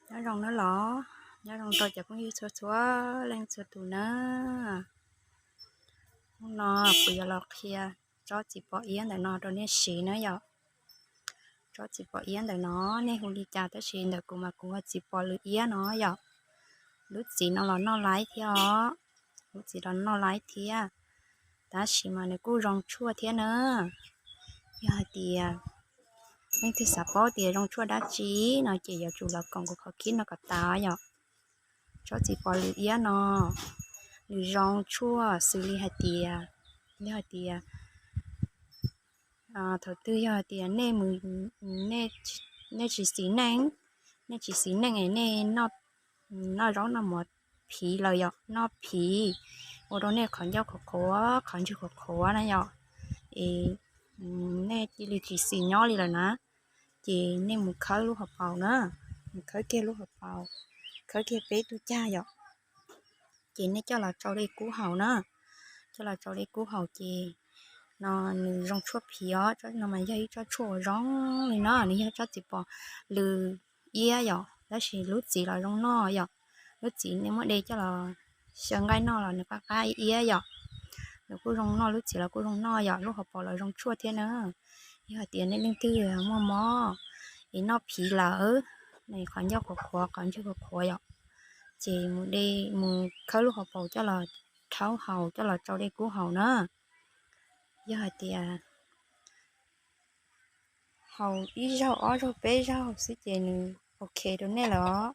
Nyob zoo nawb los, nyob zoo rau cov phooj ywg txhua txhua leej txhua tus na. Hnub no kuv yuav los qhia tsob txiv pos iab ntawm no rau nej siv na yom. Tsob txiv pos iab ntawm no nej hu li cas tab sis ntawm kuv mas kuv hu txiv pos lws iab no yom. Lub txiv no los noj laib thiab os, lub txiv los noj laib thiab, tab sis mas nws kuj zoo tshuaj thiab na. Yog hais tias leej twg xav paub tias zoo tshuaj dab tsi no ces yuav tsum los koom kuv qhov clip no kom tas yom. Tsob txiv pos lws iab no nws zoo tshuaj xws li hais tias, yog hais tias thaum twg yog hais tias nej, nej tsis xis neej, nej tsis xis neej es nej noj zaub noj mov phiv lawm yom, noj phiv ua rau nej qhov ncauj qhuav qhuav qhov ntswg qhuav qhuav na yom, es nej cia li tsis xis nyob li lawm na, ces nej mus khawb lub hauv paus na, mus khawb kiag lub hauv paus, khawb kiag peb tug cag yom, ces nej coj los tsau dej kub haus na. Coj los tsau dej kub haus ces no nws zoo tshuaj phiv os, tsob no mas yog ib tsob tshuaj uas zoo li no, nws yog tsob txiv pos lws iab yom, tab sis lub txiv los zoo noj yom. Lub txiv nej muab de coj los xyaw nqaij noj los nws qab qab iab yom. Nws kuj zoo noj, lub txiv los kuj zoo noj yom, lub hauv paus los zoo tshuaj thiab na. Yog hais tias nej leej twg muaj mob es noj phiv lawm, qhov ncauj qhuav qhuav qhov ntswg qhuav qhuav yom, ces mus de, mus khawb lub hauv paus coj los rhaub haus, coj los tsau dej kub haus na. Yog hais tias haus ib zaug ob zaug peb zaug xwb ces nws ok rau nej lawm os.